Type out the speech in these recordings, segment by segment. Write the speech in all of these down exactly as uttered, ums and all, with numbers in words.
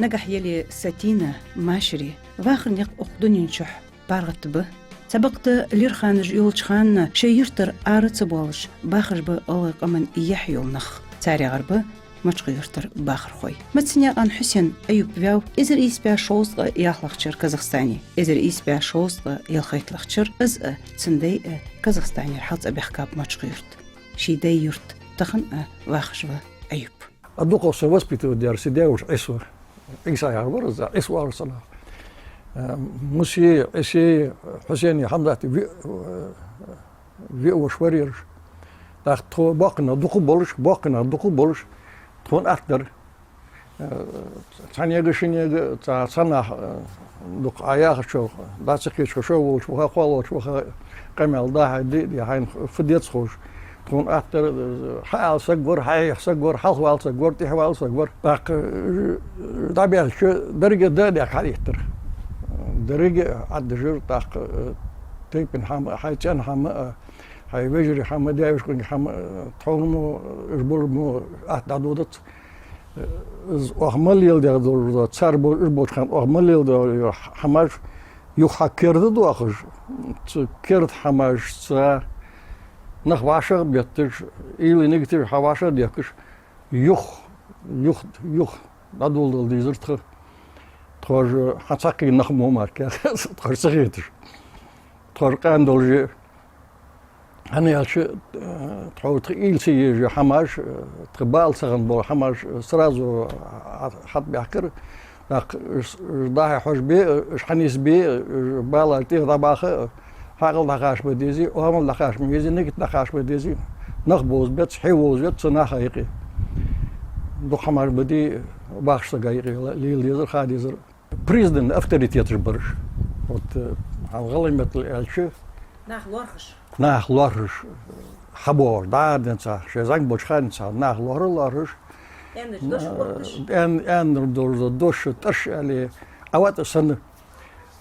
Нагахь яле сатийна машаре, вахара никъ укх дунен чухь паргӀата ба. Цхьабакъда лерхӀамаш йолча хана шоай юртара ара ца боалаш бахаш ба гӀалгӀай къаман яхь йола нах. Царегара ба Мочкъий-Юртара бахархой. Мацанаькъан Хьусен Аюп ваьв эзар ийс бӀаь шовзткъа ялхлагӀча шера Казахстане, эзар ийс бӀаь шовзткъа ялхайттлагӀча шера из а, цун дай а Казахстанера хьалцӀа баьхкаб Мочкъий-Юрт. Ший дай юрта тахан а вахаш ва Аюп. А дукха со воспитывать даьр са даь-воша Ӏиса ва. Ӏийса яхар вар из, Ӏиса вар сана. Э, Муси, Ӏиси, Хьусени, Хьамзати виъ, э, виъ воша вар ераш. ТӀаккха тхо боккхий нах дукха болаш, боккхий нах дукха болаш, тхона атта дар. Э, цхьаннега, шиннега, цхьа, цхьа нах, э, дукха Ӏа яхачох, дӀа ца кхеташ, шо волча ваха, кхо волча ваха, къамаьл дӀа-хьа ди, ди хьайна фу деза ховш. Тхона атта дар, э, хьаала саг вар, хьахьеха саг вар, хьалха вала саг вар, тӀехьа вала саг вар. ТӀаккха, э, дӀабаьлча, деррига а дӀа а даьккха хьалъиттар. Деррига а Ӏаддажар, тӀаккха, э, тайпан хӀама, хьай цӀен хӀама, э, хьай вежарий хӀама, даь-веший къонгий хӀама, э, тхона мо, уж болга мо атта дӀадодац. Из оаха мел леладаь долаш да, цар бо-, уж болча хана оаха мел леладаь йола хӀамаш, юха хьа керда доахаш, цу керда хӀамашца нах вӀашагӀбетташ, уйла-нигат хьа вӀашагӀдехкаш, юха, юха, юха дӀадоладала дезар тха. Тхоаш хьа цхьаккха нах мо мара кхы, тхоаш ца хеташ. Тхоаш къаьна долаш, хӀана аьлча, э, тхо тха уйла ца еш йола хӀамаш, э, тха бала ца хинна бола хӀамаш, э, сразу, э, хьатӀабаьхкар. ТӀаккха уж, уж дӀа-хьа хьожабе, э, уж хьанийсбе, э, уж бала тӀера дӀабаха, э, хьаькъал дӀакхача ма дезий, оамал дӀакхача ма дезий, нигат дӀакхача ма дезий, нах бовза беза, хье вовза веза цу наха юкъе. Дукха хӀамаш ба ди бахача сага юкъе лела дезар, ха дезар. Признанный авторитеташ бар уж. Вот, э, хьал гӀалгӀай меттала аьлча, нах лоархӀаш. Нах лоархӀаш, хьабоагӀаш, дӀа а денца, шоай зӀамига болча хана денца, нах лоархӀа а лоархӀаш. Аьннача дош а отташ. Аьн-, аьнна долаш дола дош, тӀараш аьле, а ватӀа санна,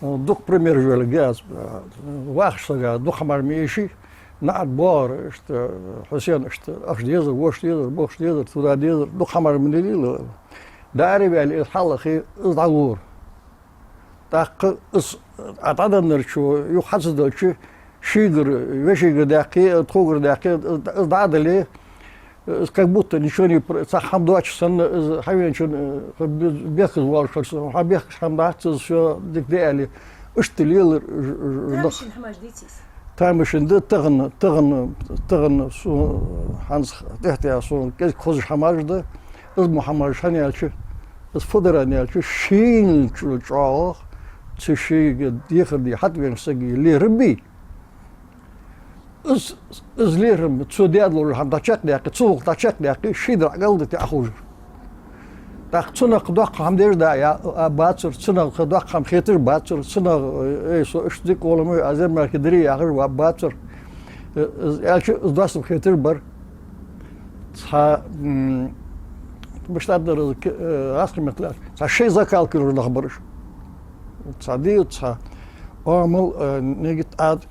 э, дукха примераш йолга аз, э, вахача сага дукха хӀамаш ма эший, наӀарга боагӀар, иштта, Хьусен, иштта, ахча дезар, воша дезар, бохаш дезар, туда дезар, дукха хӀамаш ма лелийла. ДӀаараваьле, из хьалъахе, из дӀалора. ТӀаккха из Ӏа дӀаденначо юха хьа ца делча, шийгара, вешийгара даьккхе, тхогара даьккхе, из дӀа а дале, из как будто ничего не про-, цхьа хӀама доацаш санна, из хьавеначун, э, бе-, бехказа воалаш хилар, хьа бехкаш хӀама дац, из всё дика да аьле, иштта лелар, ж-, ж-, нах. Тамашийна хӀамаш деций из? Тамашийна да, тахан, тахан, тахан сона хӀанз тӀехьа-тӀехьа сона кӀезига хозаш хӀамаш да, из мо хӀамаш хӀана аьлча, из фу дар аьлча, шийна чӀо-, чӀоагӀа, цу шийга дехар де хьатӀавенача сага лерхӀам бий. Из, из лерхӀам, цо даь дола хӀама дӀачакхдаьккхе, цу гӀулакх дӀачакхдаьккхе, ший дар Ӏа галда тӀа Ӏоховшар. ТӀаккха цунах доккха хӀама деш да а, а, бацар, цунах доккха хӀама хеташ бацар, цунах, э, эй, со иштта дика волаш ма вий, аз ер мара кхы дирий яхаш ва бацар. Э, из аьлча, из достам хеташ бар. Цхьа, м, баштӀа дар из, э, гӀазкхий меттала аьлча, цхьа шоай закалка йолаш нах бар уж. Цхьа ди, цхьа оамал, э, нигат, Ӏад,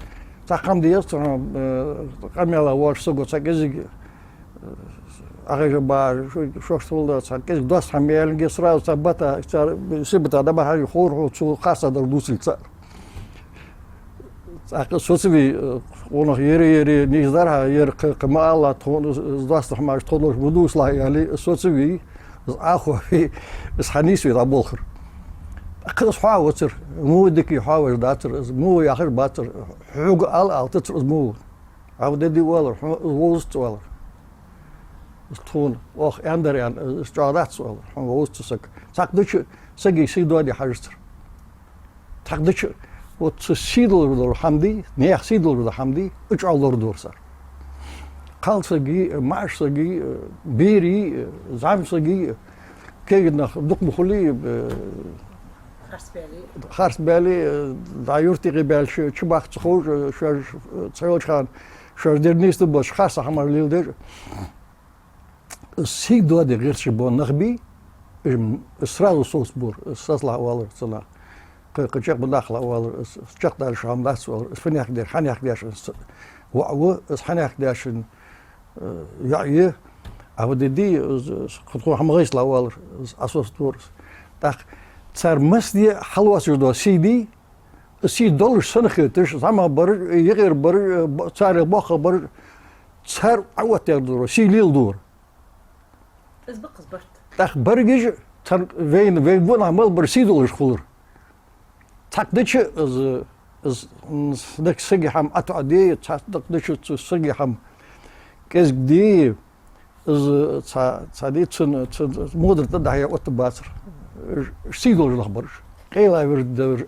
цхьа хӀама деза, цхьа, э, къамаьла воалаш саго цхьа кӀезига, э, Ӏохайша баьр, шо-, шоашта хул да, цхьа кӀезига доаста хӀама аьле, сразу цхьа бата, цхьа сибата дӀабахьаш ховр хьо, цо харцахьа дар дувцалга цар. ТӀаккха соцавий, э, къонах, ер, ер нийсдар хьа, ер кхы, кхы ма алалахь, тхона из, из доаста хӀамаш тхо долаш ма дувцалахь аьле, соцавий, из Ӏоховий, из хьанийсвий дӀаболхар. ТӀаккха из хьоахавацар, мо ва дика, хьоахавеш дацар, из мо ва яхаш бацар, хьога ала алацар из мо ва. Ӏа фу де деза оалар, хьона из вовзац оалар. Из тхона, оаха аьннадар аьнна, из чӀоагӀа дац оалар, хьона вовзац саг. Цхьаккха дича сага сий доаде хьажацар. Цхьаккха дича, вот цу сий долаш дола хӀама дий, наьха сий долаш дола хӀама дий, из чӀоагӀа лорадора цар. Кхалсага, маӀача сага, берий, зӀамсага, кегий нах дукха ма хулий, э, харцбаьле, харцбаьле, э, дӀа юрта юкъе баьлча, чубахка ца ховш, э, шоаш, э, цхьайолча хана, шоаш дер нийса да бац, харцахьа хӀамаш леладеш. Сий доаде гӀерташ бола нах бий, м, сразу совцабора, сацалахь оалар цу наха. Кхы, кхы чакх ма дахалахь оалар, чакхдалаш хӀама дац оалар, из фу наьха дер, хьа наьха дешан воӀ ва, из хьа наьха дешан, э, йоӀ я, Ӏа фу де деза, из, из кхы тхона хӀама гӀайслахь оалар, из Ӏосовцадора из. ТӀаккха цар массане хьалоацаш дола сий дий, сий долаш санна хеташ, зӀамагӀа бараш, юкъера бараш, бо-, царех боккхагӀа бараш, цар Ӏооттадаьр дар, сий леладора. Из ба-кх из барт. ТӀаккха берригаш, цар вайна, вай гонахьа мел бар сий долаш хулар. Цхьаккха дича из, из, м, нагахь сага хӀама ӀотоӀаде, цхьаккха дича цу сага хӀама кӀезигде, из цхьа, цхьа ди цун, цун мудар тӀа дӀахье оттабацар. Сий долаш нах бараш. Къайла вирд дар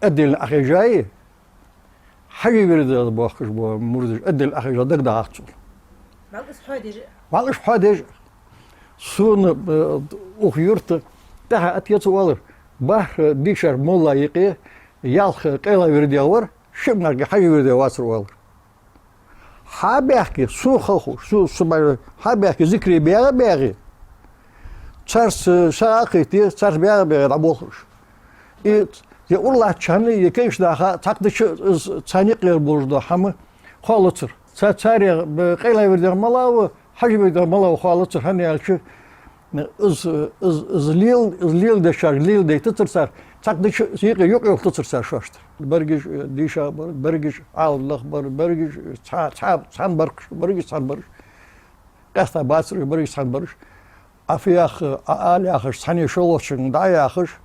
отдельно Ӏохайжай, хьажий вирд дар бохкаш бола мурдаш отдельно Ӏохайжа дагадоагӀа цул. Валлахь, из хьоадеш. Валлахь, из хьоадеш. Сона, э, укх юрта тӀехьа атта яц оалар. БархӀ дийшача молла юкъе ялх къайла вирд яхар, ши нахага хьажий вирд яхар вацар оалар. Хьабаьхке, сона ховш, со, со бай-, хьабаьхке зикаре баьгӀа а баьгӀе. Царца сагӀа а кхийте, царца баьгӀа а баьгӀе дӀаболхаш. И, е ура латтачарна, е кегийча наха, цхьаккха дича из царна юкъера болаш дола хӀама кхоалацар. Ца-, царех, б-, къайла вирдех мала ва, хьажий вирдех мала ва кхоалацар, хӀана аьлча, из, из, из лел-, из леладечарга леладайтацар цар, цхьаккха дича юкъе юкъ йолхтацар цар шоашта. Берригаш, э, дийша бар, берригаш Ӏалам нах бар, берригаш цхьа-, цхьа-, цхьана баркхаш, берригаш цхьана бараш. Къаьстта бацар уж, берригаш цхьана бараш. Ӏа фу йоах, Ӏа ала яхаш, цхьанне шоллагӀчунга дӀа а яхаш,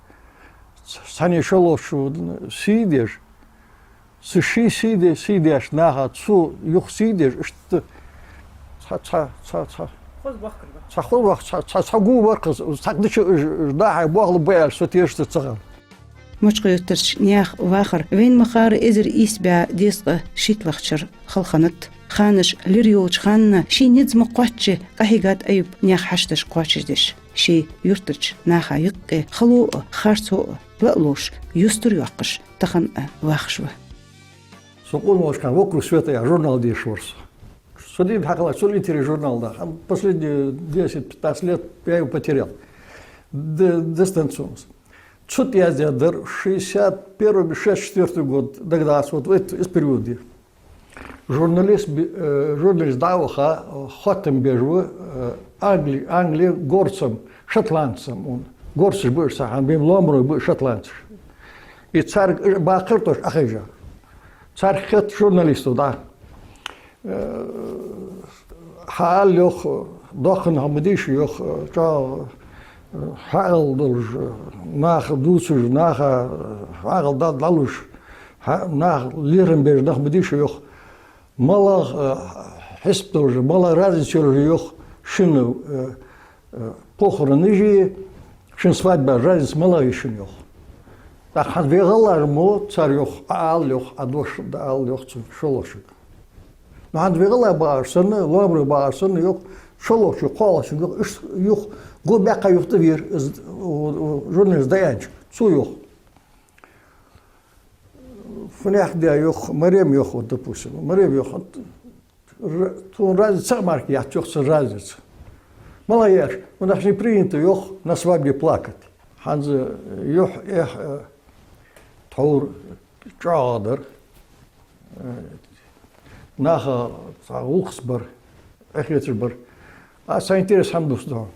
цхьанне шоллагӀчо сий деш, цу ший сий де-, сий деча наха цо юха сий деш, иштта цхьа, цхьа, цхьа, цхьа. Хоза бохкар ба. Цхьа хоза бохк-, цхьа, цхьа, цхьа гу баркхаз, цхьаккха дича уж, уж дӀа-хьа бохла ба аьлча, со тешаш ца хилар. Мочкъий-Юртарча наьха вахар вайна ма харра эзар ийс бӀаь дезткъа шийтталагӀча шера хала хиннад. Ханаш лир йолча хана ший низ ма кхоаччача къахьийгад Аюп наьха хьашташ кхоачашдеш. Ший юртарча наха юкъе хало а, харцо а ла а ловш, юстара йоаккхаш, тахан а вахаш ва. Со къона волча хана «Вокруг света» яха журнал дешаш вар со. Со дийна хьакхеллача, цул интересный журнал да. Последние десять-пятнадцать лет я его потерял. Д-, дистанционно. Цу тӀа яздаь дар шестьдесят первый, шестьдесят четвёртый год, догадалац, вот в этот, из периоде. Журналист би-, э, журналист дӀа а ваха, э, хоттам беш ва, э, англи-, англе горцам, шотландцам он. Горцаш ба уж цхьа хана, бем лоамарой ба уж шотландцаш. И царга баккхар тӀа уж Ӏохайша. Царга хет журналистов дӀа. Э, хьаала йоах, доккха нах ма дий уж йоах, чӀоагӀа, э, хьаала долаш, наха дувцаш, наха, э, хьаала дӀа-, дӀалуш, хьа-, наха лерхӀам беш нах ма дий уж йоах. МалагӀа, э, хьисап долаш, малагӀа разница йолаш йоах шун, э, э, похоронаш а, шун свадьбаш, разница малагӀа я шун йоах. ТӀаккха хӀанз вай гӀалгӀаша мо цар йоах, Ӏа ала йоах, Ӏа дош дӀаала йоах цу шоллагӀчунга. Ну, хӀанз вай гӀалгӀай багӀаш санна, лоамарой багӀаш санна йоах, шоллагӀчо кхоалагӀчунга йоах, иштта йоах, гу баьккха юхатӀавера из, у, у, журналист дӀааьннача, цо йоах. Фу нах да йоах, Марем йоах, вот, допустим, Марем йоах, вот, р-, тхона разница цхьа а мара яц йоах цун разница. МалагӀа я аьлча, у нас не принято йоах на свадьбе плакать. ХӀанз юхь, эхь, э, тхьовра чӀоагӀагӀа дар. Э, наха цхьа гӀулакхаш бар, эхь хеташ бар. Аз цхьа интерес хӀама дувц хьона.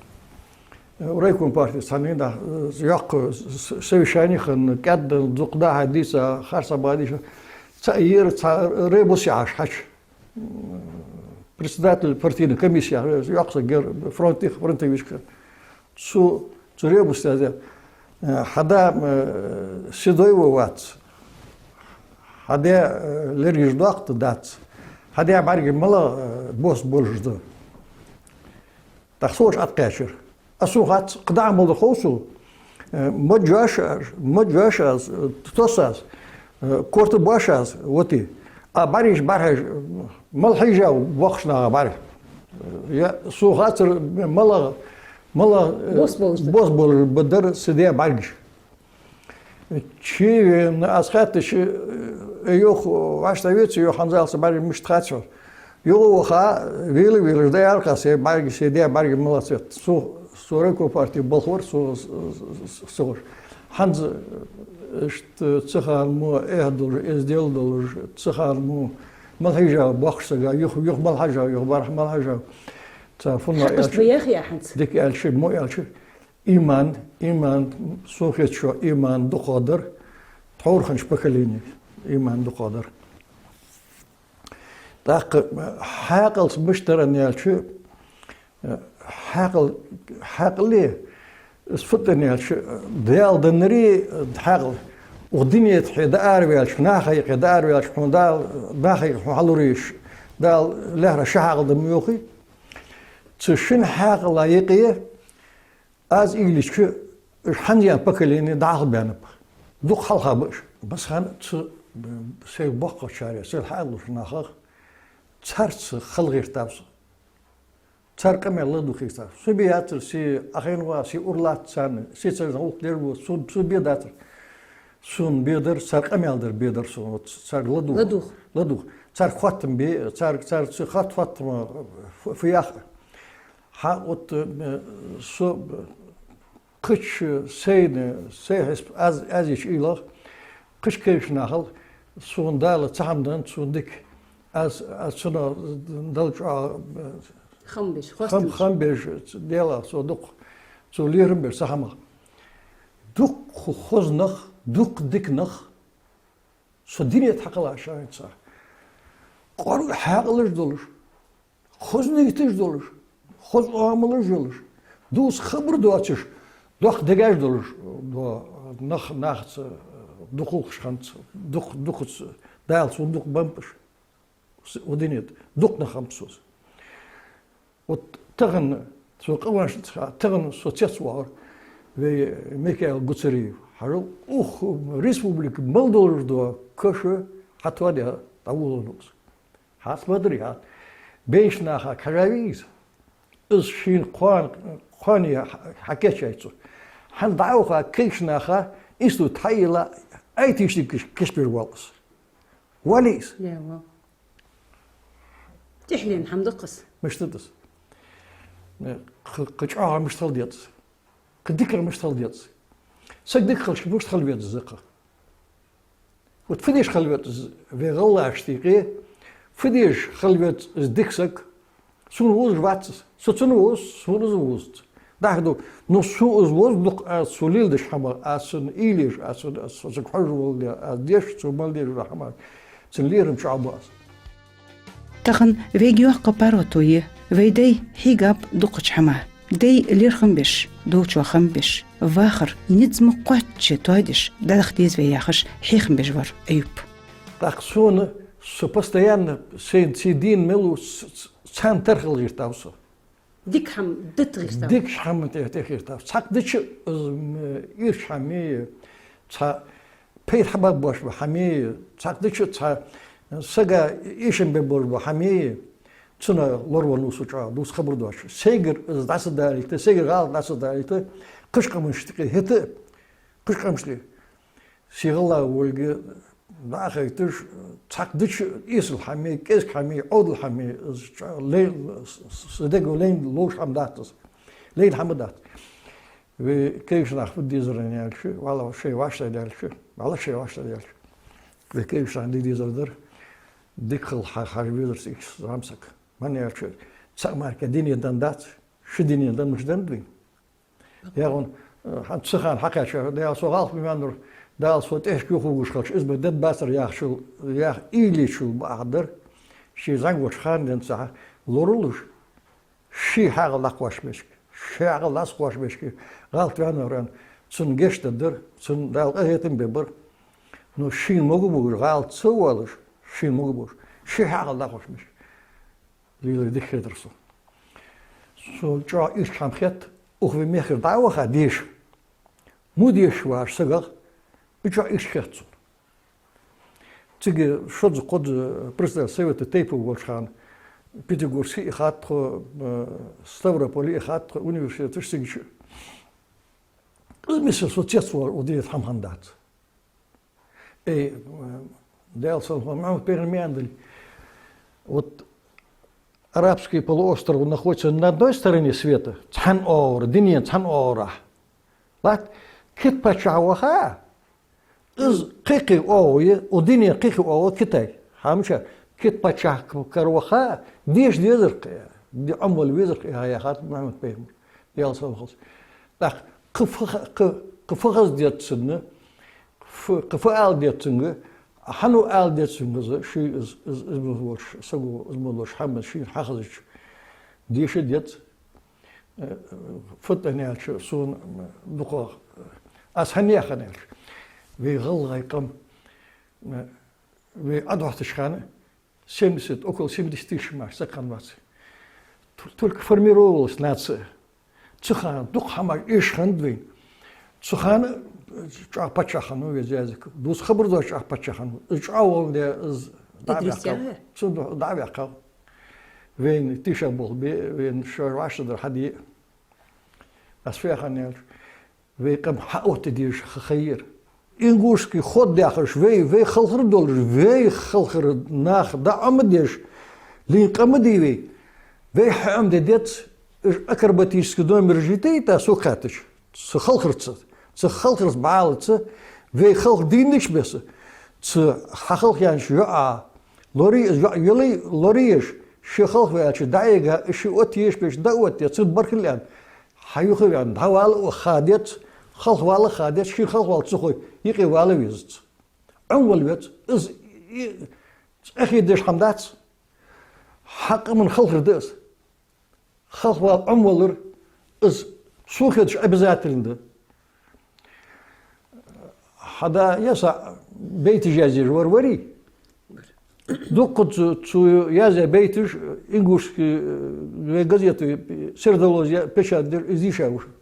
Э, райком партии цхьан дийнахьа, э, йоккха с-, с-, совещани хинна, кӀаьдденна, дукха дӀа-хьа дийца, харцахьа баха дийша. Цхьа ер, цхьа ребус яхьаш хьача. М, председатель партийной комиссии, э, йоккха саг яр, фронт тӀа, фронтовик. Цу, цу ребуса тӀа, э, хьа да, э, седой ва, вац. Хьа даь, э, лергаш доккха да, дац. Хьа даь бӀаргаш малагӀа, э, бос болаш да. ТӀаккха со уж ӀотӀакхаьчар. Аз, сона хац, кхы дӀа мел дар хов сона. Э, маж йоаш аз, маж йоаш аз, э, тосс аз, э, корта боаш аз, вот и. А бӀаргаш бӀарахьежа, мел хьежа боккхача наха бӀаргаш. Э, я, сона хацар, малагӀа, малагӀа, э, бос болаш да. Бос болаш ба дар са даь бӀаргаш. Чувена, аз хаьттача, э, йоах, вӀаштӀехьа веце, йоах, хӀанзалца бӀаргаш мишта хацар. Юха а ваха, вела-велаш дӀаяьлар-кх аз, се бӀаргаш, се даь бӀаргаш мала цвет. Со, со райком партии болх баьр, со, с-, с-, с-, со гӀуш. ХӀанз, э, иштта цу хана мо эхь долаш, эздел долаш, цу хана мо мел хьежа боккхача сага, юха, юха мел хьежа, юха бӀарахьа мел хьежа. Цар фуннагӀа хьакъ аьлча, ба яхий хӀанз? Дика аьлча, мо аьлча. Иман, иман, сона хетачох, иман дукхагӀдар, тхьовра хиннача поколене иман дукхагӀдар. ТӀаккха хьаькъалца мишта дар аьлча, хьаькъал, хьаькъале, из фу да аьлча, Дала даннари хьаькъал. Укх дунен тӀа хьо дӀаараваьлча, наха юкъе дӀаараваьлча, хьона Дала, наха юкъе хьо хьалур йиш, Дала лаьрхӀа ши хьаькъал да ма йоахий. Цу шин хьаькъала юкъе аз уйла йича, уж хӀанзарча поколене дӀахо баьннаб. Дукха хьалха ба уж. Массахана цу, э, сай боккхагӀчарех, сел хьалуш нахах, царца хала гӀертав со. Цар къамаьл ладувгӀа гӀертав. Со бе яцар, се Ӏохайна ва, се ура латт царна, се царна гӀулакх деш ва, со, со бе дацар. Сона бе дар, цар къамаьл дар бе дар сона, вот цар ладувгӀа. ЛадувгӀа. ЛадувгӀа. Цар хоттам бе, цар, цар цу хатт хоттама фу, фу яха. Хьа, вот, э, со кхыча сайна, сай хьисап, аз, аз йича уйлах, кхыча кагийча нахал сона Дала цхьа хӀама денна, цунна дика. Аз, аз цунах Дала чӀоагӀа, э, хам беш, хам, хам беш, Даьлах цо дукха, цо лерхӀам беш цу хӀамах. Дукха хоза нах, дукха дика нах со дунен тӀа хьакхелла шоайца. КъоргӀа хьаькъалаш долаш, хоза нигаташ долаш, хоза оамалаш йолаш, дувца хабар доацаш, доккха дегаш долаш, до-, нах, нахаца, дукхагӀча ханца, дукх-, дукхаца, Дала цунна дукха беннаб уж. С-, укх дунен тӀа дукха нах хиннаб соца. Вот тахан со къамаьл деш, тахан со цецвоагӀар вай Микаил Гуцериев. Хьажал, укх республике мел долаш дола каша хьатоаде дӀаволавеннав из. Хьа, смотри, хьа. Бейша наха кхажавий из? Из шийна кхоана, кхоане хьакийчъяьй цо. ХӀанз дӀа а ваха, кагийча наха институт хьайийлла, айтишник кийчбеш воалл из. Воаллий из? Е, воалл. ТӀехьленна хӀама да-кх из. Мишта да из? Кхы, кхы чӀоагӀа мишта хила деза из? Кхы дикагӀа мишта хила деза из? Саг дика хилча, мишта хила веза из кхы? Вот фу деш хила веза из вай гӀалгӀашта юкъе? Фу деш хила веза из дика саг? Сона вовзаш вац из. Со цунна вовз, сона из вовзац. ДӀахо да, но сона из вовз, дукха аз цо леладеча хӀамах, аз цунна уйла еш, аз цунна, аз цунга хьожа вале, аз деш, цо мел деш дола хӀама, цун лерхӀам чӀоагӀа бу аз. Тахан вайга йоккха паргӀато я вай дай хьийгаб дукхача хӀаман. Дай лерхӀам беш, долчох хам беш, вахар низ ма кхоаччача тоадеш дӀадаха деза вай яхаш, хьехам беш вар Аюп. ТӀаккха сона, со постоянно сайна цу дийна мел ва, ц-, ц-, царна тара хила гӀертав со. Дика хӀама дита гӀертав. Дика хӀама тӀе-, тӀехьа гӀертав. Цхьаккха дича, м, ирча хӀамеи, цхьа пайда хьабоаккхаш бола хӀамеи, цхьаккха дича цхьа сага эшам бергболаш бола хӀамеи, цунах лоравеннав со чӀоагӀа, дувца хабар доацаш. Сайгара из дӀа ца далийта, сайгара гӀалат дӀа ца далийта, кхыча къамашта юкъе хӀета, кхыча къамашта юкъе. Се гӀалгӀа волга дӀа а хайташ, цхьаккха дича эсала хӀамеи, кӀезига хӀамеи, Ӏовдала хӀамеи, из чӀоагӀа лай-, с-, с-, са дега лайна ловш хӀама дац из. Лайна хӀама дац. Вай кагийча наха фу де дезар аьлча, валлахӀи, шоай вӀаштӀехьадаьлча, валлахӀи, шоай вӀаштӀехьадаьлча, вай кагийча наха де дезар дар, дика хила хьа-, хьажа везар цига зӀамсаг. ХӀана аьлча, цхьа мара дунен денна дац, ши дунен денна мишта деннад вайна. Яхун, э, хӀанз цу хана хьакхаьчар, Дала со гӀалат ма веннав, Дала со тӀехьашка юхавугаш хилча, из ма дергбацар яхачул, яха уйла йичул бакъахьа дар, ше зӀамига волча хана денз цхьа лоралуш, ший хьаькъал дӀакхоачаш мешка, ший хьаькъал дӀакхоачаш мешка, гӀалат ваьннавар аьнна, цунна гешт дергдар, цунна Дала къахетам бергбар. Но шийна могаш болаш, гӀалат ца воалаш, шийна могаш болаш, ший хьаькъал дӀакхоачаш мешка. Лелай, дика хетар сона. Сона чӀоагӀа ирча хӀама хет, укх вай мехкара дӀа а ваха, деша. Мишта деша вар сагах, из чӀоагӀа ирча хет сона. Цига шозза-кхозза председатель Совета тейпов волча хана, Пятигорске ихад тхо, э, Ставрополе ихад тхо, университеташ цига чу. Из миссел со цецвоагӀар, укх дунен тӀа хӀама хиннадац. Эй, Даьла салам хилда, Мухьаммад-пайхамар ма аьннадий: вот арабский полуостров находится на одной стороне света, цхьан оагӀора, дунен цхьан оагӀорахьа. Латт, Китай паччахьа ваха, из кхы-кхы оагӀув я, укх дунен кхы-кхы оагӀув Китай. Хьамча, Китай паччахьа к-, кара ваха, деша дезар-кх, де-, Ӏомавала везар-кх, яхар Мухьаммад-пайхамара, Даьла салам хилда цунна. ТӀаккха Кхы фу ха-, кхы, кхы фу хаза деза цунна, фу, кхы фу ала деза цунга, хьан ала деза цунга из, ший из, из, из мо волча саго, из мо волча хӀаман шийна хьахазача, деша деза. Э, фу да аьнна аьлча, сона дукха, аз хӀана яхар аьлча, вай гӀалгӀай къам, э, вай Ӏадоттача хана, семьдесят, около семидесяти шимаш сакхан вац. Ту-, только формировалась нация. Цу хана дукха хӀамаш эшаш хиннад вайна. Цу хана чӀоагӀа паччахь хиннав вай Зязик. Дувца хабар доацаш чӀоагӀа паччахь хиннав. Из чӀоагӀа волга из дӀа а ваьккхав. Цу ду-, дӀа а ваьккхав. Вайна тийша болх бе, вайна шоай вӀаштӀехьадар хьаде. Аз фу яхар аьлча, вай къам хьаотта дезаш ха-, ха яр. Ингушский ход яхаш вай, вай халхар долаш, вай халхара нах дӀа Ӏомадеш, лийна къам да вай. Вай хьаӀомаде деза, уж акробатически номер житайта сога хаьттача, цу халхарца, цу халхарца бӀалаца, вай халхар дийнача беса, цу хьахалхаеннача йоӀа лорае, йоӀ йола лораеш, ший халхаваьлча дӀаэга, ший оттаеш беш дӀаоттае, цун баркал аьнна, хьаюха а ваьнна, дӀавала а ха деза, халхавала а ха деза, шийна халхавала ца хой, юкъе вала везац. Ӏомавала веза. Из, и, эхь деш хӀама дац. Хьа къаман халхар да из. Халхавала Ӏомавалар, из сона хеташ обязательно да. Хьа да ЕсаӀ бейташ язъеш вар, варий? Дуккха цо, цо язъяь бейташ, ингушский, э, вай газета, э, «Сердолоз» я печать дир, из дийша ва шоана.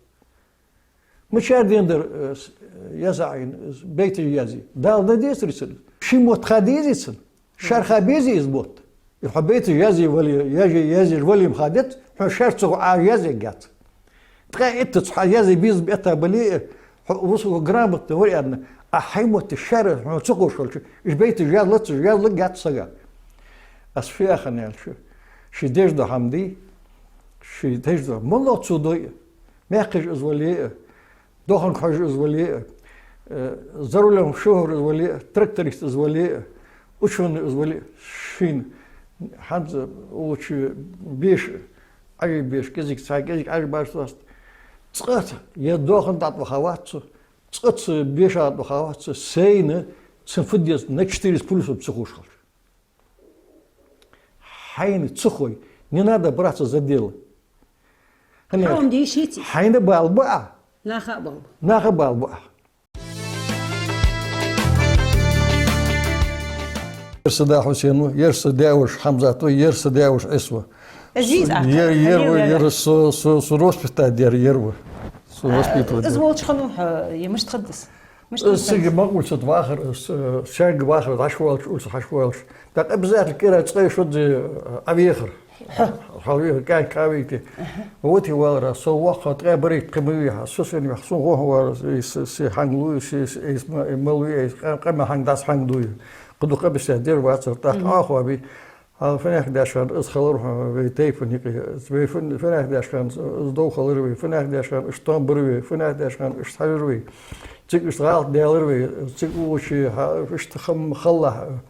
Мичара денна дар, э, с-, э, ЕсаӀа из бейташ язъе? Дала дӀадецарий цунна? Ший мотт ха дезий цунна? Шоайла ха безий из мотт? Из хьо бейташ язъе вале, язъе, язъеш вале-м ха деза, хьона шоайла цох Ӏа язъергьяц. Ткъаь иттаза хьа язъе безам этта бале а, хьо вусо грамотни вар аьнна, а хьай мотт шоайла хьона ца ховш хилча, уж бейташ язлац, язлургьяц сага. Аз фу яхар аьлча, ший деш дола хӀама дий, ший деш дола, моллагӀа цо дой а, маькхаж из вале а, доханга хьожаш из вале а, э, за рулём шофёр из вале а, тракторист из вале а, учёный из вале а, шийна хӀанз уллача беша, Ӏажий беша, кӀезига цхьа, кӀезига Ӏажий башха дац. Цкъа е доханга дӀатӀаваха вац цо, цкъа цу беша дӀатӀаваха вац цо, сайна цун фу деза на четыре с плюсом ца ховш хилча. Хьайна ца хой, не надо браться за дело. Хьона хьо дийшийца. Хьайна бала ба Ӏа. Наха а бала ба. Наха а бала ба Ӏа. Ер са да Хьусен ва, ер са даь-воша Хьамзат ва, ер са даь-воша Ӏиса ва. Азиз, а, ер, ер ва, ер са, са, са воспитать даьр ер ва. Са воспитывать даьр. Из волча хана хьо, е мишта хаддас? Мишта хаддас? Из цига Макъ улицат вахар, из, э, Саьнга вахар, хьашт волча, улица хьашт волча. ТӀаккха обязательно кӀира цкъа шозза, э, Ӏавехар. Хьо. Хьо вехар, кӀаьнк хьавийте. Аха. Вот и валара, со воккха ткъаь барайттара ма вий хьа, со сенна ваьхар, сона гӀо хьавар, из, из, из хьанга лу, из, из, из ма-, мала вий, из къа-, къаман хьанга дац хьанга дуй. Кхы дукха къа бисса дер вацар, тӀаккха Ӏохаваби. Хьал фу нах даьшан из хилар хьона вай тайпан юкъе. Вай фу, фу нах даьшан из дов хилар вай, фу нах даьшан из том бар вай, фу нах даьшан из хьажар вай. Цига из гӀалат даьлар вай, цига уллача хьа, иштта хам халлахь,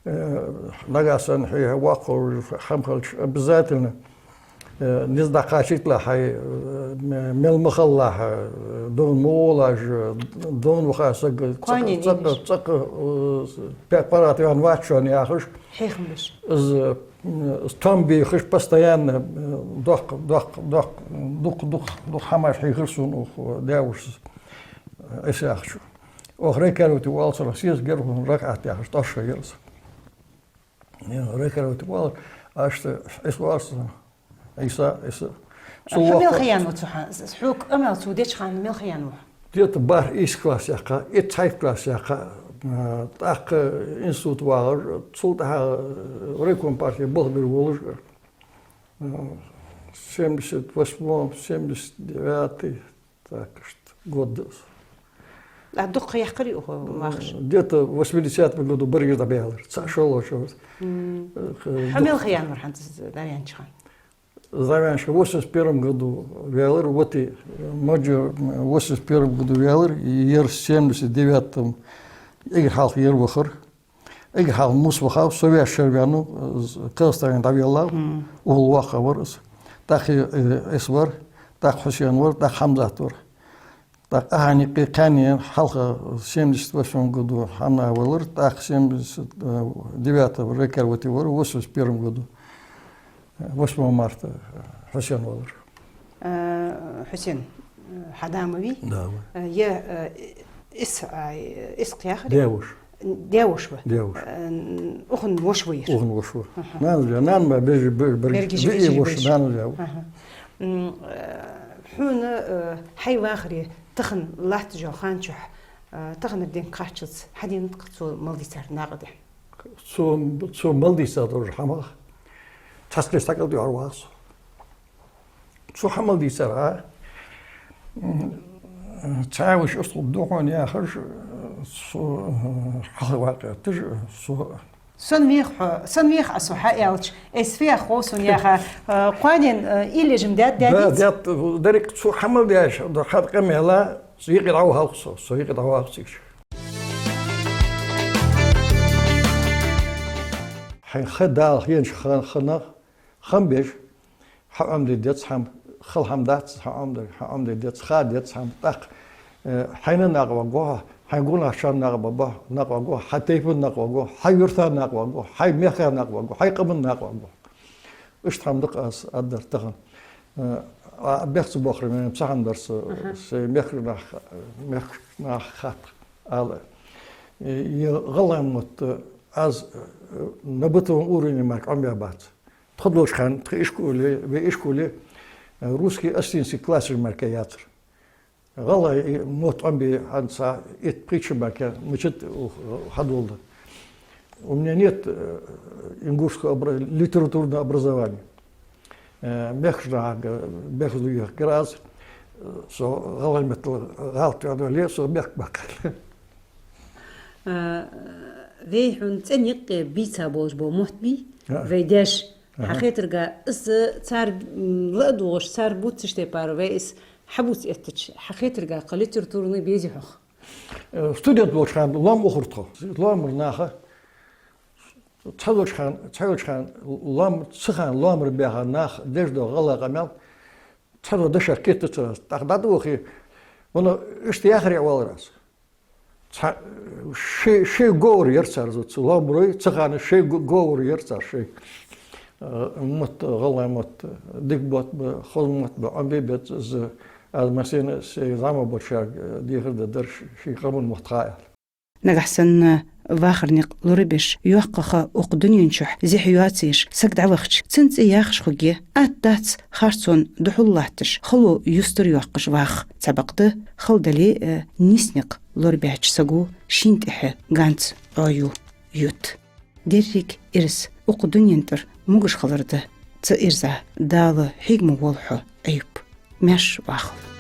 э, нагахь санна хье воккха хӀама хилча обязательно, э, низ дӀакхачийта хьай, э, ме-, мел ма халлахь, э, довна ма гӀолаш, э, довна ваха саг цӀаккха, цӀаккха, цӀаккха, э, пе-, паргӀата ваьнна вац шоана яхаш. Хьехам беш. Из, э, из том бехаш постоянно, э, доккха, доккха, доккха, дукха, дукха, дукха хӀамаш хьийхар сона укх даь-вошас, Ӏиса яхачо. Оаха рекарвати оал цунах, сес герхун ракаӀат яхаш, тӀош яр из. Э, рекарвати оал, иштта Ӏиса оал цунах. Ӏиса, Ӏиса. Цо хьо мел вахар ха яьннав цу хана? Хьога къамаьл цо деча хана мел ха яьннав хьо? Где-то бархӀ-ийс класс яьккха, итт-цхьайтта класс яьккха, а, тӀаккха институт вагӀар, цул тӀехьагӀа, э, райком партии болх бе волаш, а, семьдесят восьмом, семьдесят девятый, так что год да из. А дукха яьккхарий укхо вахаш? Где-то в восьмидесятом году берригаш дӀабаьлар, цхьа шоллагӀча. М. Э, хьо мел ха яьннавар хӀанз дӀаваьннача хана? ЗӀаваьннача хана восемьдесят первом году ваьлар, вот и Маджар восемьдесят первом году ваьлар, ер семьдесят девятом эггара хьалха ер вахар. Эггара хьалха Мус вахав, со ваьча шера ваьннав, э, Казахстане дӀавеллав, укхул воккхагӀа вар из. ТӀаккха, э, Ӏиса вар, тӀаккха Хьусен вар, тӀаккха Хьамзат вар. ТӀаккха ахьа никъи кхаьннена хьалха семьдесят восьмом году хьанна валар, тӀаккха семьдесят девятого рекорвати вар, восемьдесят первом году, восьмого марта Хьусен валар. Э, Хьусен, э, хьа да ма вий? Да, ва. Э, е, э, ис, а, ис кхы яхар? Даь-воша. Даь-воша ва? Даь-воша. Э, н-, укхун воша ва ер? Укхун воша ва. Аха. Нана-даь, нана ма бежи, бе-, бер-, Бергижи, бе-, бежи, воша, бежи. Нана-даь ва. Аха. М, э, хьона, э, хьай вахаре тахан латтача хана чухь, э, таханара денга кхаччалца хьадена да-кх цо мел дийцар накъадаьнна? Цо, цо мел дийцар долаш хӀама, цхьацца кхы стакал духьал вагӀа со. Цо хьа мел дийцар, а? М, цхьа веший устагӀа да хьона яхаш, цо, э, хьалха вакъеттаж, цо Сона вех хьо, сона вех Ӏа со хьааьлча, айса фу яхар хов сона яха, э, кхоанен, э, иллеш-м даьд, даьдий? Да, даьд, деррига цо хьа мел даьча, да хьа къамаьла, со юкъе дӀавахалва со, со юкъе дӀавахалва цига. Хьайна ха Дала хиннача ха-, ханах, хам беш, хьа Ӏомаде деза хӀама, хала хӀама дац хьа Ӏомаде, хьа Ӏомаде деза, ха деза хӀама, тӀаккха, э, хьайна накъаваргва хьо, хьай гонахчарна накъаваргва, накъаваргва хьо, хьа тайпан накъаваргва хьо, хьа юртан накъаваргва хьо, хьай мехкан накъаваргва хьо, хьай къаман накъаваргва хьо. Иштта хӀама да-кх аз аргдар тахан. Э, а, бехк ца боаккхар мел цхьа хӀама дар са, Ага. са мехкарча наха, мехкарча наха хатта ала. Э, е гӀалгӀай мотт аз, э, на бытовом уровне мара Ӏомабаь бац. Тхо долча хана, тха ишколе, вай ишколе, э, русский, осетинский классаш мара яцар. ГӀалгӀай мотт Ӏомабе хӀанз итт-пхийтта шу мара мичад хьадоладаь. У меня нет, э, ингушского обра-, литературного образования. Э, мехкарча нахага бехказло ехаргьяр аз, э, со гӀалгӀай меттала гӀалат ваьнна вале, со мехка баккхалва. А, вай хьона цӀен юкъе бийца болаш бола мотт бий, А. вай даьша. Аха. Хьа хетарга, из цар, м, ла а дугӀаш, цар бувцаш тайпара вай из хьабувца эттача, хьа хетарга, кхы литературни безий хьох? Э, студент волча хана лоам ухар тхо. Лоамара наха, цхьадолча хана, цхьайолча хана лоам, цу хана лоамара баьха нах деш дола гӀалгӀай къамаьл, цхьадола дешах кхетац аз. ТӀаккха дӀатӀавахе, вано иштта яхаре а валар аз. Цхьа, шоай, шоай говр яр цар, цу лоамарой, цу хана шоай го-, говр яр цар шоай. Э, мотт, гӀалгӀай мотт, дика мотт ба, хоза мотт ба, Ӏомабе беза из, аз массане а сай зӀамагӀа болчарга дехар дергдар, ший къаман мотт ха аьле. Нагахь санна вахара никъ лорабеш, йоккха ха укх дунен чухь зехьа йоацаш, саг дӀавахача, цун цӀи яхаш хургья, атта дац харцон духьал латташ, хало юстара йоаккхаш ваха. Цхьабакъда, хала дале а, нийса никъ лорабаьча саго шийна тӀехьа ганз Ӏо ю, ют. Деррига ираз укх дунен тӀара могаш хилар да. Цу ирза Дала хьега ма волва хьо, Аюб. Маьрша вахалва.